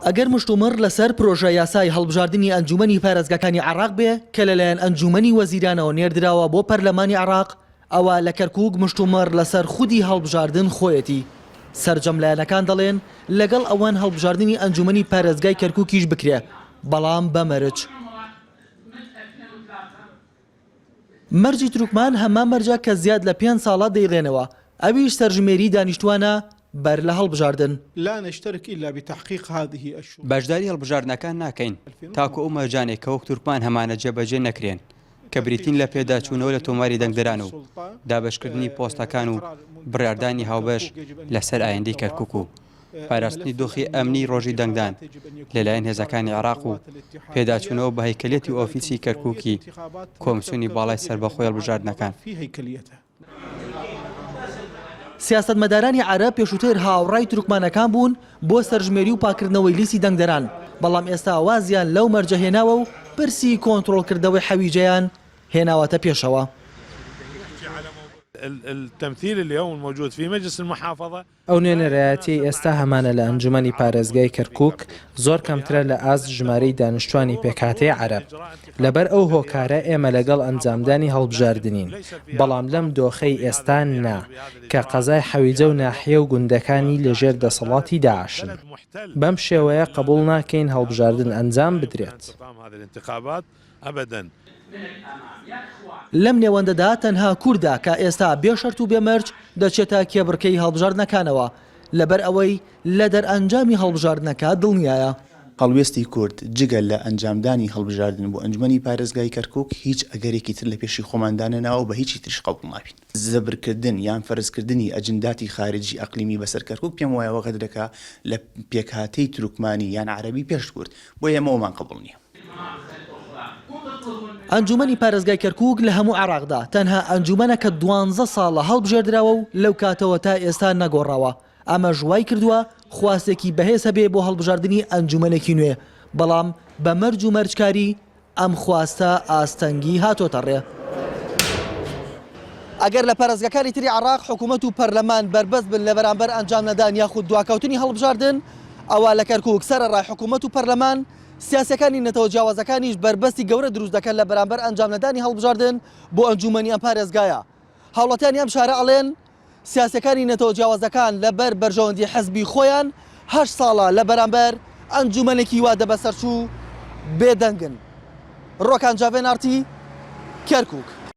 ئەگەر مشتومڕ لەسەر پرۆژە یاسای هەڵبژاردنی ئەنجومەنی پارێزگاکانی عێراق بێ کە لەلایەن ئەنجومەنی وەزیرانەوە نێردراوە بۆ پەرلەمانی عێراق، ئەوا لە کەرکوک مشتومڕ لەسەر خودی هەڵبژاردن خۆیەتی. سەرجەم لایەنەکان دەڵێن لەگەڵ ئەوەن هەڵبژاردنی ئەنجومەنی پارێزگای کەرکوکیش بکرێ، بەڵام بە مەرج. مەرجی تورکمان هەمان مەرجە کە زیاد لە پێنج ساڵە دەیڵێنەوە، ئەویش سەرژمێری دانیشتووانە بەر لە هەڵبژاردن. بەشداری هەڵبژاردنەکان ناکەین تاکو ئەو مەرجانەی کە وەک تورکمان هەمانە جێبەجێ نەکرێن کە بریتین لە پێداچوونەوە لە تۆماری دەنگدەران و دابەشکردنی پۆستەکان و بڕیاردانی هاوبەش لەسەر ئایندەی کەرکوک و پاراستنی دۆخی ئەمنی ڕۆژی دەنگدان لەلایەن هێزەکانی عێراق و پێداچوونەوە بە هەیکەلیەتی ئۆفیسی کەرکوکی کۆمسیۆنی باڵای سەربەخۆی هەڵبژاردنەکان. سیاسەتمەدارانی عەرەب پێشووتر هاوڕای تورکمانەکان بوون بۆ سەرژمێری و پاککردنەوەی لیستی دەنگدەران، بەڵام ئێستا وازیان لەو مەرجە هێناوە و پرسی کۆنترۆڵکردنەوەی حەویجەیان هێناوەتە پێشەوە. ئەو نوێنەرایەتیەی ئێستا هەمانە لە ئەنجومەنی پارێزگای کەرکوک زۆر کەمترە لە ئاست ژمارەی دانیشتوانی پێکهاتەی عەرەب، لەبەر ئەو هۆکارە ئێمە لەگەڵ ئەنجامدانی هەڵبژاردنین، بەڵام لەم دۆخەی ئێستا نا، کە قەزای حەویجە و ناحیە و گوندەکانی لەژێر دەسەڵاتی داعشن. بەم شێوەیە قبوڵ ناکەین هەڵبژاردن ئەنجام بدرێت. لەم نێوەندەدا تەنها کوردە کە ئێستا بێ شەرت و بێ مەرج دەچێتە کێبڕکێی هەڵبژاردنەکانەوە، لەبەر ئەوەی لە دەرئەنجامی هەڵبژاردنەکە دڵنیایە. هەڵوێستی کورد جگە لە ئەنجامدانی هەڵبژاردن بۆ ئەنجومەنی پارێزگای کەرکوک هیچ ئەگەرێکی تر لە پێشی خۆمان دانەناوە و بە هیچی تریش قبوڵ نابین. زەبرکردن یان فەرزکردنی ئەجنداتی خارجی ئەقلیمی بەسەر کەرکوک پێم وایە وەغەدرەکە لە پێکهاتەی تورکمانی یان عەرەبی پێش کورد، بۆیە ئێمە ئەومان قبوڵ نییە. ئەنجومەنی پارێزگای کەرکوک لە هەموو عێراقدا تەنها ئەنجومەنە کە دوانزە ساڵە هەڵبژێردراوە و لەو کاتەوە تا ئێستا نەگۆڕاوە، ئەمەش وایکردووە خواستێکی بەهێز هەبێ بۆ هەڵبژاردنی ئەنجومەنێکی نوێ، بەڵام بە مەرج و مەرجکاری ئەم خواستە ئاستەنگی هاتۆتە ڕێ. ئەگەر لە پارێزگاکانی تری عێراق حکومەت و پەرلەمان بەربەست بن لە بەرامبەر ئەنجامنەدان یاخود دواکەوتنی هەڵبژاردن، ئەوا لە کەرکوک سەرەڕای حکومەت و پەرلەمان، سیاسیەکانی نەتەوە جیاوازەکانیش بەربەستی گەورە دروست دەکەن لە بەرامبەر ئەنجامنەدانی هەڵبژاردن بۆ ئەنجومەنی ئەم پارێزگایە. هاوڵاتیانی ئەم شارە ئەڵێن، سیاسیەکانی نەتەوە جیاوازەکان لەبەر بەرژەوەندی حزبی خۆیان هەشت ساڵە لە بەرامبەر ئەنجومەنێکی وادە بەسەرچوو بێدەنگن. ڕۆکان جاڤێن ئاڕتی، کەرکوک.